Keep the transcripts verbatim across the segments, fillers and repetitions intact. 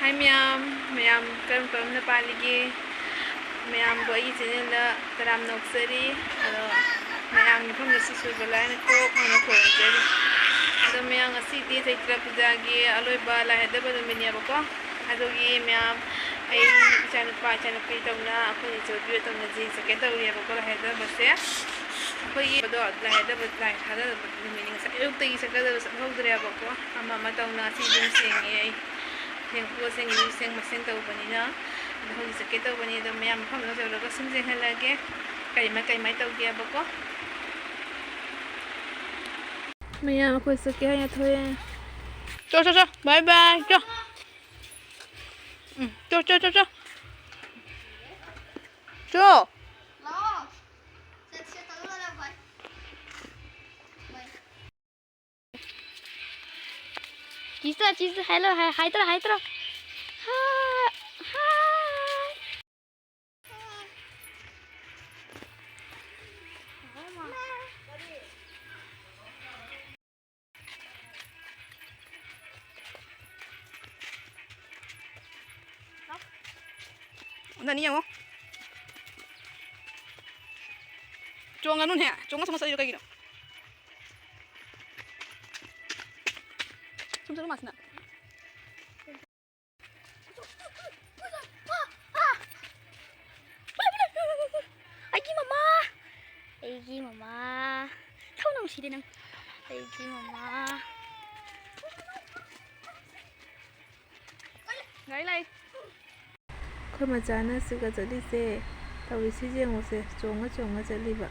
ꯍꯥꯏ ꯃꯌꯥꯝ, ꯃꯌꯥꯝ ꯀꯔꯝ ꯀꯔꯝꯅ ꯄꯥꯜꯂꯤꯒꯦ? ꯃꯌꯥꯝꯕꯨ ꯑꯩꯒꯤ ꯆꯦꯅꯦꯜꯗ ꯇꯔꯥꯝꯅ ꯑꯣꯛꯆꯔꯤ꯫ ꯑꯗꯣ ꯃꯌꯥꯝꯒꯤ ꯃꯐꯝꯗꯁꯨ ꯁꯣꯏꯕ ꯂꯥꯏꯅ ꯀꯣꯛ ꯍꯥꯏꯅ ꯈꯨꯔꯨꯝꯖꯔꯤ꯫ ꯑꯗꯣ ꯃꯌꯥꯝ, ꯉꯁꯤꯗꯤ ꯆꯩꯇ꯭ꯔ ꯄꯨꯖꯥꯒꯤ ꯑꯂꯣꯏꯕ ꯂꯥꯏ ꯍꯥꯏꯗꯕ ꯅꯨꯃꯤꯠꯅꯦꯕꯀꯣ꯫ ꯑꯗꯨꯒꯤ ꯃꯌꯥꯝ, ꯑꯩ ꯏꯆꯥꯅꯨꯄꯥ ꯏꯆꯥꯅꯨꯄꯤ ꯇꯧꯅ ꯑꯩꯈꯣꯏ ꯏꯆꯧꯕꯤ ꯇꯧꯅ ꯖꯤꯟ ꯖꯦꯀꯦꯠ ꯇꯧꯔꯤꯑꯕꯀꯣ ꯂꯥꯏ ꯍꯥꯏꯗꯕꯁꯦ꯫ ꯑꯩꯈꯣꯏꯒꯤ ꯑꯗꯣ ꯂꯥꯏ ꯍꯥꯏꯗꯕ, ꯂꯥꯏ ꯊꯥꯗꯕ ꯅꯨꯃꯤꯠꯅꯤ꯫ ꯉꯁꯥꯏ ꯑꯌꯨꯛꯇꯒꯤ ꯆꯠꯀꯗꯕ ꯆꯠꯍꯧꯗ꯭ꯔꯦꯕꯀꯣ꯫ ꯑꯃ ꯑꯃ ꯇꯧꯅ ꯉꯁꯤ ꯌꯨꯝ ꯁꯦꯡꯉꯦ ꯑꯩ꯫ ꯌꯦꯡꯊꯣꯛꯑꯁꯦ, ꯌꯨꯝꯁꯦꯡ ꯃꯁꯦꯡ ꯇꯧꯕꯅꯤꯅ꯫ ꯑꯗꯣ ꯍꯧꯖꯤꯛ ꯆꯠꯀꯦ ꯇꯧꯕꯅꯤ, ꯑꯗꯣ ꯃꯌꯥꯝ ꯃꯐꯝꯗ ꯌꯧꯔꯒ ꯁꯨꯝ ꯌꯦꯡꯍꯜꯂꯒꯦ ꯀꯩꯃꯥꯏ ꯀꯩꯃꯥꯏ ꯇꯧꯒꯦꯕꯀꯣ꯫ ꯃꯌꯥꯝ ꯑꯩꯈꯣꯏ ꯆꯠꯀꯦ ꯍꯥꯏꯅ ꯊꯣꯛꯑꯦ꯫ ꯆꯣ, ꯆꯣ, ꯆꯣ, ꯕꯥꯏ ꯕꯥꯏ, ꯆꯣ꯫ ꯎꯝ, ꯆꯣ, ꯆꯣ, ꯆꯣ, ꯆꯣ꯫ ꯆꯣ꯫ ꯆꯠꯁꯦ, ꯆꯠꯂꯣ, ꯂꯥꯛꯑꯣ, ꯚꯥꯏ꯫ ꯚꯥꯏ꯫ ꯆꯤꯁꯇ, ꯆꯤꯁꯇ, hello, hi, hi ꯇꯧꯔꯣ, hi ꯇꯧꯔꯣ꯫ Hi, hi꯫ ꯑꯃꯨꯛꯇ ꯑꯅꯤ ꯌꯦꯡꯉꯣ꯫ ꯆꯣꯡꯉꯅꯨꯅꯦ, ꯆꯣꯡꯉ ꯆꯣꯡꯉ ꯆꯠꯂꯤꯗꯣ ꯀꯩꯒꯤꯅꯣ? ꯁꯨꯝ ꯆꯠꯂꯨ, ꯃꯥꯁꯤꯅ꯫ ꯑꯩꯒꯤ ꯃꯃꯥ! ꯑꯩꯒꯤ ꯃꯃꯥ! ꯊꯧ ꯅꯨꯡꯁꯤꯗꯦ ꯅꯪ꯫ ꯑꯩꯒꯤ ꯃꯃꯥ! ꯂꯥꯛꯑꯦ, ꯂꯥꯛꯑꯦ꯫ ꯑꯩꯈꯣꯏ ꯃꯆꯥꯅ ꯁꯤꯒ ꯆꯠꯂꯤꯁꯦ, ꯇꯧꯔꯤꯁꯤ ꯌꯦꯡꯉꯨꯁꯦ, ꯆꯣꯡꯉ ꯆꯣꯡꯉ ꯆꯠꯂꯤꯕ꯫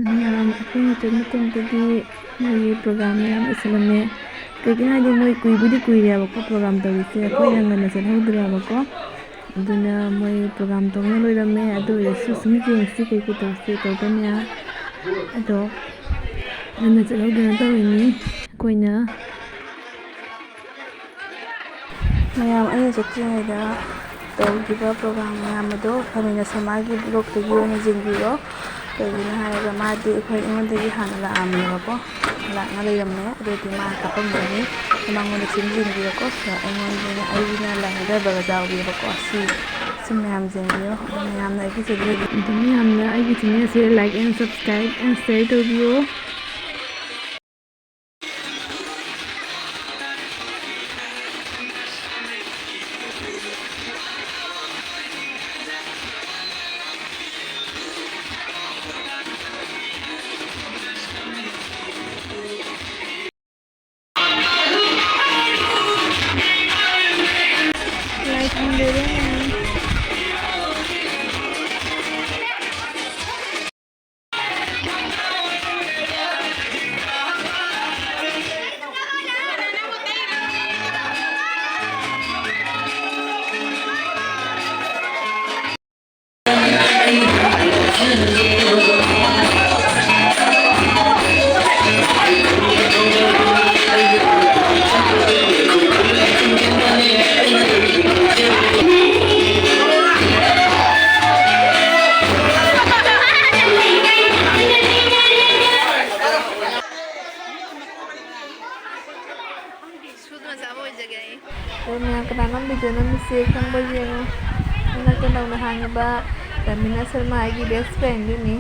ꯃꯌꯥꯝ ꯑꯩꯈꯣꯏꯅ ꯆꯠ ꯃꯇꯝꯗꯗꯤ ꯃꯣꯏꯒꯤ program ꯃꯌꯥꯝ ꯂꯣꯏꯁꯤꯜꯂꯝꯃꯦ꯫ ꯀꯩꯒꯤꯅꯣ ꯍꯥꯏꯗꯤ ꯃꯣꯏ ꯀꯨꯏꯕꯨꯗꯤ ꯀꯨꯏꯔꯦꯕꯀꯣ program ꯇꯧꯔꯤꯁꯦ, ꯑꯩꯈꯣꯏꯅ ꯉꯟꯅ ꯆꯠꯍꯧꯗ꯭ꯔꯦꯕꯀꯣ꯫ ꯑꯗꯨꯅ ꯃꯣꯏ program ꯇꯧꯕ ꯂꯣꯏꯔꯝꯃꯦ꯫ ꯑꯗꯨ ꯑꯣꯏꯔꯁꯨ ꯁꯨꯝ ꯌꯦꯡꯁꯤ ꯀꯩ ꯀꯩ ꯇꯧꯁꯤ ꯇꯧꯗ ꯃꯌꯥꯝ꯫ ꯑꯗꯣ ꯉꯟꯅ ꯆꯠꯍꯧꯗꯅ ꯇꯧꯔꯤꯅꯤ ꯑꯩꯈꯣꯏꯅ꯫ ꯃꯌꯥꯝ, ꯑꯩꯅ ꯆꯠꯇ꯭ꯔꯤꯉꯩꯗ ꯇꯧꯈꯤꯕ ꯄ꯭ꯔꯣꯒ꯭ꯔꯥꯝ ꯃꯌꯥꯝ ꯑꯗꯣ ꯐꯔꯃꯤꯅ ꯁꯔꯃꯥꯒꯤ ꯕ꯭ꯂꯣꯛꯇꯒꯤ ꯑꯣꯏꯅ ꯌꯦꯡꯕꯤꯔꯣ꯫ ꯀꯩꯒꯤꯅꯣ ꯍꯥꯏꯔꯒ ꯃꯥꯗꯤ ꯑꯩꯈꯣꯏ, ꯑꯩꯉꯣꯟꯗꯒꯤ ꯍꯥꯟꯅ ꯂꯥꯛꯑꯝꯃꯦꯕꯀꯣ, ꯂꯥꯛꯅ ꯂꯩꯔꯝꯃꯦ꯫ ꯑꯗꯨꯗꯤ ꯃꯥ ꯀꯥꯞꯄꯝꯒꯅꯤ, ꯃꯉꯣꯟꯗ ꯁꯨꯝ ꯌꯦꯡꯕꯤꯔꯣꯀꯣ꯫ ꯑꯗꯣ ꯑꯩꯉꯣꯟꯗ, ꯑꯩꯅ ꯂꯥꯏ ꯍꯔꯥꯎꯕꯒ ꯌꯥꯎꯒꯦꯕꯀꯣ꯫ ꯁꯤ, ꯁꯤ ꯃꯌꯥꯝ ꯌꯦꯡꯕꯤꯌꯣ꯫ ꯑꯗꯣ ꯃꯌꯥꯝꯅ ꯑꯩꯒꯤ ꯆꯦꯅꯦꯜ ꯑꯗꯨꯝ ꯃꯌꯥꯝꯅ ꯑꯩꯒꯤ ꯆꯦꯅꯦꯜꯁꯦ like and subscribe and share ꯇꯧꯕꯤꯌꯣ꯫ ꯁꯨꯗꯅ ꯆꯥꯕ ꯑꯣꯏꯖꯒꯦ ꯑꯩ꯫ ꯑꯗꯣ ꯃꯌꯥꯝ ꯀꯅꯥꯅꯣꯝ ꯚꯤꯗꯤꯑꯣ ꯅꯝꯃꯤꯁꯦ ꯈꯪꯕ ꯌꯦꯡꯉꯣ꯫ ꯅꯛꯇ ꯅꯧꯅ ꯍꯥꯡꯉꯤꯕ ꯔꯃꯤꯅꯥ ꯁꯔꯃ ꯑꯩꯒꯤ ꯕꯦꯁ ꯐ꯭ꯔꯦꯟꯗꯨꯅꯤ꯫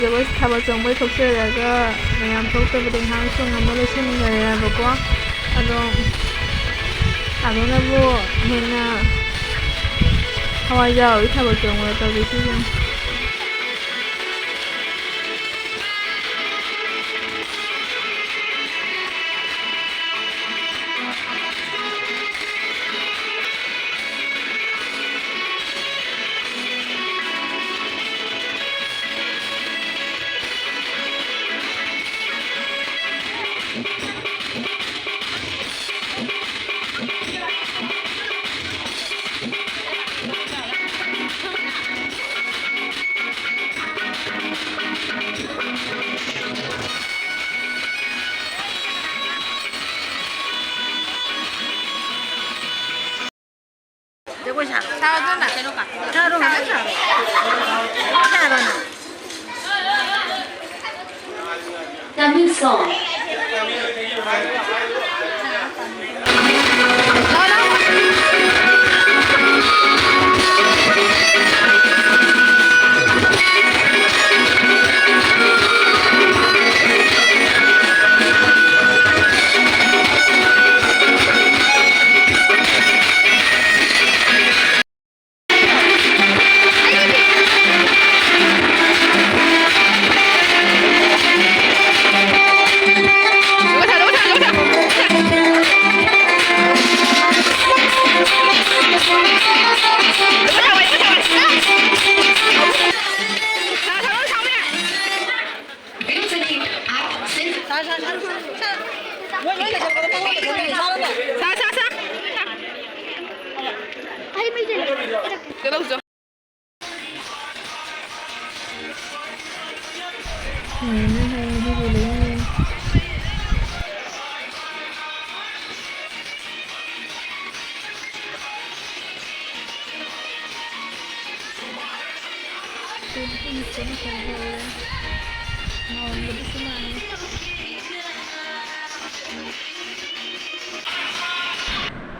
ꯖꯒꯣꯏ ꯊꯥꯕꯜ ꯆꯣꯡꯕꯩ ꯊꯣꯛꯆꯔꯒ ꯃꯌꯥꯝ ꯊꯣꯛꯇꯕꯗ ꯏꯟꯈꯥꯡ ꯁꯣꯡ ꯑꯃ ꯂꯣꯏꯁꯤꯟꯈ꯭ꯔꯦꯕꯀꯣ꯫ ꯑꯗꯣ ꯑꯗꯨꯅꯕꯨ ꯍꯦꯟꯅ ꯍꯋꯥꯏꯖꯥꯔ ꯑꯣꯏ ꯊꯥꯕꯜ ꯆꯣꯡꯕꯗ ꯇꯧꯔꯤꯁꯤꯡꯁꯦ꯫ ꯖꯒꯣꯏ ꯁꯥꯔꯣ꯫ ꯁꯥꯔꯣ, ꯑꯗꯨꯅ꯫ ꯁꯥꯔꯣ, ꯉꯥꯛꯇꯪ ꯁꯥꯔꯣ꯫ ꯁꯥꯔꯣ ꯅꯪ꯫ Tamil song.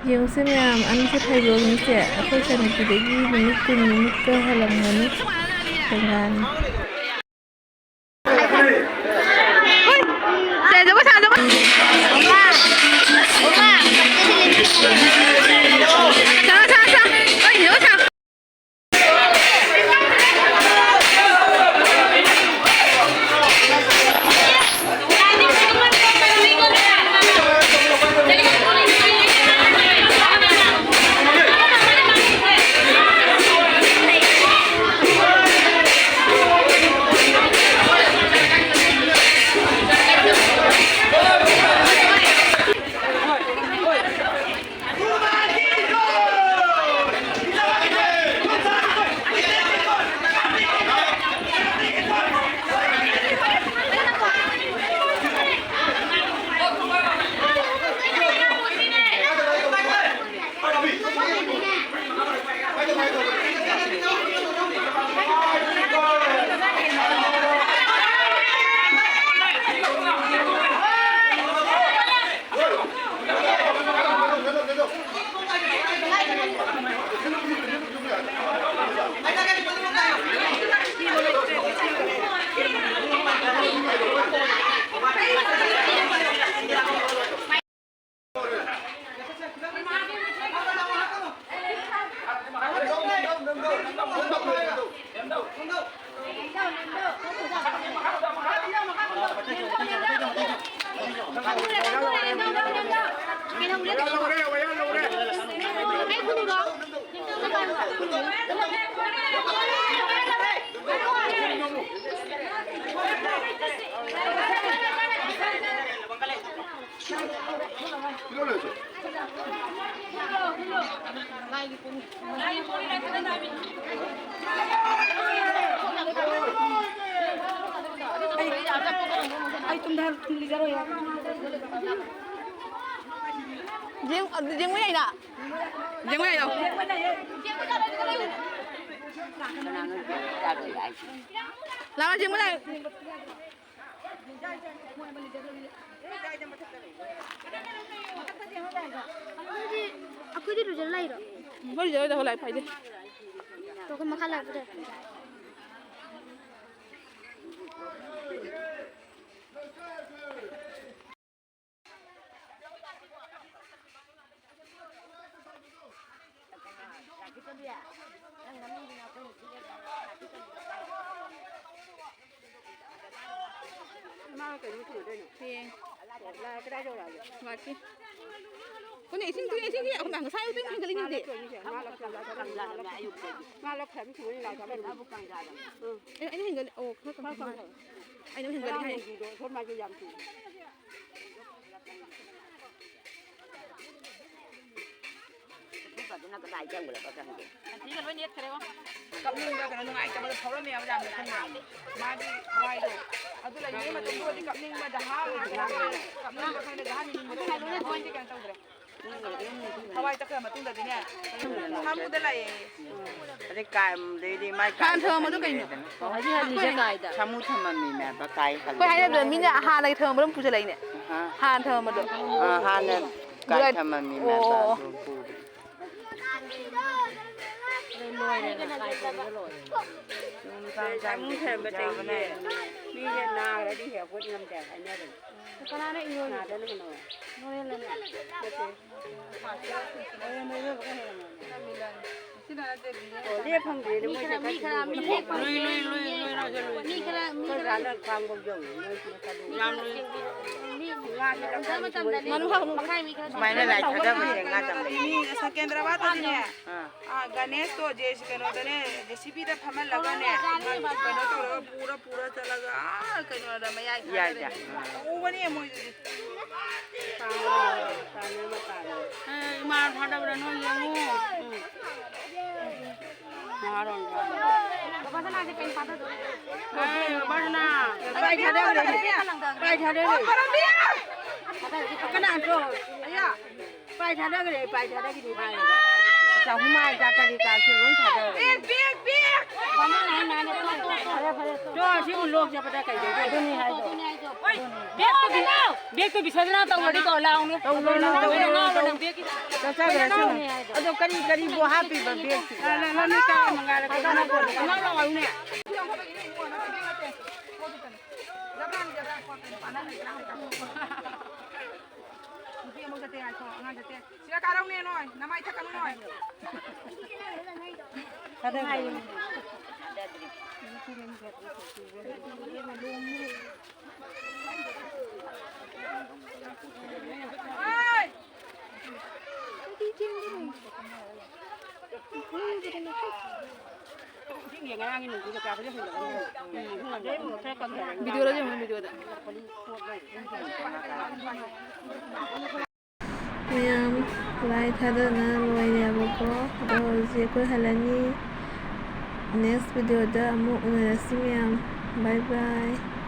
ꯌꯦꯡꯉꯨꯁꯦ ꯃꯌꯥꯝ, ꯑꯅꯤꯁꯦ ꯐꯩꯕꯣꯛꯅꯤꯁꯦ꯫ ꯑꯩꯈꯣꯏ ꯏꯆꯟꯅꯨꯄꯤꯗꯒꯤ ꯅꯨꯃꯤꯠ ꯀꯨꯟꯅꯤꯃꯨꯛꯀ ꯍꯜꯂꯝꯒꯅꯤ꯫ ꯊꯣꯡꯒꯥꯟ꯫ ꯑꯩ ꯇꯨꯝꯗ-, ꯇꯨꯝꯗꯖꯔꯣꯏ꯫ ꯌꯦꯡ-, ꯑꯗꯨ ꯌꯦꯡꯕ ꯌꯥꯏꯅ? ꯌꯦꯡꯕ ꯌꯥꯏꯅ? ꯂꯥꯛꯑꯣ, ꯌꯦꯡꯕ ꯌꯥꯏ꯫ ꯑꯩꯈꯣꯏꯗꯤ ꯂꯨꯖꯔ ꯂꯥꯛꯏꯔꯣ? ꯎꯝ, ꯑꯩꯈꯣꯏ ꯂꯨꯖꯔ ꯂꯥꯛꯏ, ꯐꯩꯗꯦ꯫ ꯑꯩꯈꯣꯏ ꯃꯈꯥ ꯂꯥꯛꯄꯗ꯫ ꯏꯃꯥ ꯀꯩꯅꯣ ꯊꯤꯟꯅꯗꯣꯏꯅꯣ? ꯍꯌꯦꯡ꯫ ꯂꯥꯏ ꯀꯗꯥꯏ ꯌꯧꯔꯛꯑꯒꯦ? ꯂꯥꯛꯀꯦ꯫ ꯀꯣꯅꯦ, ꯏꯁꯤꯡ ꯊꯤꯜꯂꯦ, ꯏꯁꯤꯡ ꯊꯤꯜꯂꯦ꯫ ꯑꯩꯈꯣꯏ ꯃꯌꯥꯝ ꯉꯁꯥꯏ ꯑꯌꯨꯛꯇꯩ ꯍꯦꯟꯒꯠꯂꯤꯅꯦ ꯍꯧꯖꯤꯛ꯫ ꯉꯥ ꯂꯧꯊꯣꯛꯑꯦ, ꯉꯥ ꯂꯧꯊꯣꯛꯑꯦ꯫ ꯉꯥ ꯂꯧꯊꯣꯛꯑꯦ꯫ ꯑꯩ, ꯑꯩꯅ ꯍꯦꯟꯒꯠꯂꯦ꯫ ꯑꯣ, ꯈꯔ ꯀꯪꯍꯜꯂꯦ꯫ ꯑꯩꯅ ꯑꯃꯨꯛ ꯍꯦꯟꯒꯠꯂꯦ ꯍꯥꯏꯌꯦ꯫ ꯉꯔꯥꯡ ꯅꯣꯡꯖꯨꯗꯣ ꯁꯣꯝ ꯃꯥꯏꯀꯩ ꯌꯥꯝ ꯆꯨꯏ꯫ ꯎꯄꯨꯒꯗꯨꯅ ꯀꯗꯥꯏ ꯆꯪꯈ꯭ꯔꯕ ꯈꯪꯗꯦ꯫ ꯁꯟꯊꯤꯒ ꯂꯣꯏ ꯅꯦꯠꯈ꯭ꯔꯦꯉꯣ꯫ ꯀꯞꯅꯤꯡꯕ ꯀꯩꯅꯣ ꯅꯨꯡꯉꯥꯏꯇꯕꯗꯣ ꯐꯥꯎꯔꯝꯃꯦꯕ ꯌꯥꯝꯅ ꯈꯪꯕ꯭ꯔꯥ? ꯃꯥꯒꯤ ꯊꯋꯥꯏꯗꯣ꯫ ꯑꯗꯨ ꯂꯩꯔꯤꯉꯩ ꯃꯇꯝꯗꯨꯗꯗꯤ ꯀꯞꯅꯤꯡꯕ ꯗꯍꯥ ꯉꯥꯛꯇ ꯉꯥꯏꯔꯦ꯫ ꯀꯞꯅꯤꯡꯕ ꯈꯪꯗꯦ, ꯗꯍꯥ ꯅꯤꯡꯕ ꯈꯪꯗꯦ꯫ ꯊꯋꯥꯏꯗꯤ ꯀꯩꯅꯣ ꯇꯧꯗ꯭ꯔꯦ꯫ ꯊꯋꯥꯏ ꯆꯠꯈ꯭ꯔ ꯃꯇꯨꯡꯗꯗꯤꯅꯦ, ꯁꯥꯃꯨꯗ ꯂꯥꯛꯑꯦ꯫ ꯑꯗꯩ ꯀꯥꯏꯗꯩꯗꯤ ꯃꯥꯏ ꯍꯥꯟꯅ ꯊꯝꯃꯝꯕꯗꯣ ꯀꯩꯅꯣ? ꯍꯧꯖꯤꯛ ꯍꯜꯂꯤꯁꯦ ꯀꯥꯏꯗ? ꯁꯥꯃꯨ ꯊꯝꯃꯝꯃꯤꯅꯦ ꯍꯥꯏꯕ, ꯀꯥꯏ ꯑꯩꯈꯣꯏ ꯍꯜꯂꯤꯅꯣ? ꯍꯥꯏꯅꯗ꯭ꯔꯣ, ꯃꯤꯅ ꯍꯥꯟꯅꯒꯤ ꯊꯝꯃꯝꯕꯗꯣ ꯑꯗꯨꯝ ꯄꯨꯁꯜꯂꯛꯏꯅꯦ? ꯑꯍꯥ꯫ ꯍꯥꯟꯅ ꯊꯝꯃꯝꯕꯗꯣ꯫ ꯑꯥ, ꯍꯥꯟꯅ ꯀꯥꯏ ꯕ꯭ꯂꯠ꯫ ꯊꯝꯃꯝꯃꯤꯅꯦ ꯍꯥꯏꯕ, ꯑꯣ꯫ ꯑꯗꯨ ꯄꯨꯗꯦ꯫ ꯁꯥꯃꯨ ꯊꯝꯃꯝꯕ ꯆꯍꯤꯁꯦ ꯃꯤꯁꯦ ꯅꯥꯈ꯭ꯔꯗꯤ ꯍꯦꯛ ꯍꯧꯒꯠ ꯉꯝꯗꯦ ꯍꯥꯏꯅꯕꯅꯦ꯫ ꯀꯅꯥꯅ ꯏꯔꯣꯏ? ꯅꯥꯗꯅ ꯀꯩꯅꯣ? ꯅꯣꯔꯦꯜꯅꯅꯦ? ꯅꯠꯇꯦ꯫ ꯑꯣ, ꯂꯦꯞ ꯐꯪꯗ꯭ꯔꯦꯅꯦ, ꯃꯣꯏꯁꯦ ꯈꯔ ꯂꯨꯏ, ꯂꯨꯏ, ꯂꯨꯏ, ꯂꯨꯏ, ꯂꯨꯏ꯫ ꯃꯤ ꯈꯔ, ꯃꯤ ꯈꯔ ꯈ꯭ꯋꯥꯡꯐꯧ ꯌꯧꯏ, ꯃꯣꯏ ꯃꯆꯥꯗꯨ꯫ ꯌꯥꯝ ꯂꯨꯏ꯫ ꯃꯤ ꯉꯥꯁꯦ ꯂꯧꯊꯣꯛ ꯃꯇꯝꯗꯅꯦ꯫ ꯃꯈꯥꯏ ꯃꯤ ꯈꯔ ꯁꯨꯃꯥꯏꯅ ꯂꯥꯏ ꯊꯥꯗꯕꯁꯦ ꯉꯥ ꯆꯥꯝꯕ꯫ ꯃꯤ ꯁꯦꯀꯦꯟꯗ꯭ꯔꯕꯥꯗꯇꯅꯦ꯫ ꯑꯥ꯫ ꯑꯥ, ꯒꯅꯦꯁꯇꯣ ꯖꯦ ꯁꯤ ꯀꯩꯅꯣꯗꯅꯦ, ꯖꯦ ꯁꯤ ꯕꯤꯗ ꯐꯝꯍꯜꯂꯒꯅꯦ, ꯀꯩꯅꯣ ꯇꯧꯔꯒ ꯄꯨꯔ, ꯄꯨꯔ ꯆꯠꯂꯒ, ꯑꯥ, ꯀꯩꯅꯣꯗ ꯃꯌꯥꯏ ꯌꯥꯏꯗ꯫ ꯊꯥꯗꯔꯦ꯫ ꯎꯕꯅꯦ ꯃꯣꯏꯗꯨꯗꯤ꯫ ꯑꯦ, ꯏꯃꯥ ꯊꯥꯗꯕ꯭ꯔꯥ ꯅꯣꯏ ꯌꯦꯡꯉꯨ꯫ ꯎꯝ꯫ ꯃꯍꯥꯔꯣꯟ ꯊꯥꯗꯕ꯭ꯔꯥ꯫ ꯕꯕꯥꯁꯅꯥꯁꯦ ꯀꯩꯅꯣ ꯊꯥꯗꯗꯣꯏꯅꯦ꯫ ꯑꯦ, ꯕꯕꯥꯁꯅꯥ꯫ ꯄꯥꯏ ꯊꯥꯗꯈ꯭ꯔꯦ꯫ ꯄꯥꯏ ꯊꯥꯗꯈ꯭ꯔꯦ꯫ ꯀꯅꯥꯅꯣ? ꯑꯌꯥ꯫ ꯄꯥꯏ ꯊꯥꯗꯈ꯭ꯔꯦ, ꯄꯥꯏ ꯊꯥꯗꯈꯤꯅꯤ ꯍꯥꯏꯔꯒ꯫ ꯆꯥꯛꯍꯨꯝ ꯍꯥꯏ, ꯆꯥꯛ ꯀꯔꯤ ꯀꯥꯁꯦ ꯂꯣꯏ ꯊꯥꯗꯈ꯭ꯔꯦ꯫ ꯕꯦꯛ, ꯕꯦꯛ, ꯕꯦꯛ! ꯇꯣ, ꯁꯤꯕꯨ ꯂꯣꯛ ꯆꯠꯄꯗ ꯀꯩꯗꯧꯗꯣꯏꯅꯣ? ꯑꯗꯨꯅꯤ ꯍꯥꯏꯗꯣ꯫ ꯕꯦꯛꯇꯨ ꯕꯤ-, ꯕꯦꯛꯇꯨ ꯕꯤꯁ꯭ꯋꯥꯁꯅꯥ ꯇꯧꯔꯗꯤ ꯀꯣ, ꯂꯥꯎꯅꯦ꯫ ꯇꯧꯅꯧ, ꯇꯧꯅꯧ, ꯀꯩꯅꯣ ꯉꯥꯎꯕ ꯇꯧꯅꯧ꯫ ꯅꯪ ꯕꯦꯛꯀꯤ ꯆꯠꯆꯈ꯭ꯔꯁꯅꯨ꯫ ꯑꯗꯣ ꯀꯔꯤ ꯀꯔꯤꯕꯨ ꯍꯥꯞꯄꯤꯕ ꯕꯦꯛꯁꯤꯗ? ꯂꯥ, ꯂꯥ, ꯂꯥ, ꯅꯣꯏ ꯀꯥ ꯃꯉꯥꯏꯔꯦ, ꯀꯩꯅꯣ ꯉꯥꯎꯕ ꯂꯥꯎꯅꯦ꯫ ꯅꯨꯄꯤ ꯑꯃꯨꯛ ꯆꯠꯇꯦ, ꯉꯥꯏꯈꯣ, ꯑꯉꯥꯡ ꯆꯠꯇꯦ꯫ ꯁꯤꯗ ꯀꯥꯔꯧꯅꯦ ꯅꯣꯏ, ꯅꯃꯥꯏ ꯊꯛꯀꯅꯨ ꯅꯣꯏ꯫ ꯚꯤꯗꯤꯑꯣꯗ ꯌꯦꯡꯉꯣ, ꯚꯤꯗꯤꯑꯣꯗ꯫ ꯃꯌꯥꯝ ꯂꯥꯏ ꯊꯥꯗꯅ ꯂꯣꯏꯔꯦꯕꯀꯣ꯫ ꯑꯗꯣ ꯍꯧꯖꯤꯛ ꯑꯩꯈꯣꯏ ꯍꯜꯂꯅꯤ꯫ Next ꯚꯤꯗꯤꯑꯣꯗ ꯑꯃꯨꯛ ꯎꯅꯔꯁꯤ ꯃꯌꯥꯝ꯫ Bye bye꯫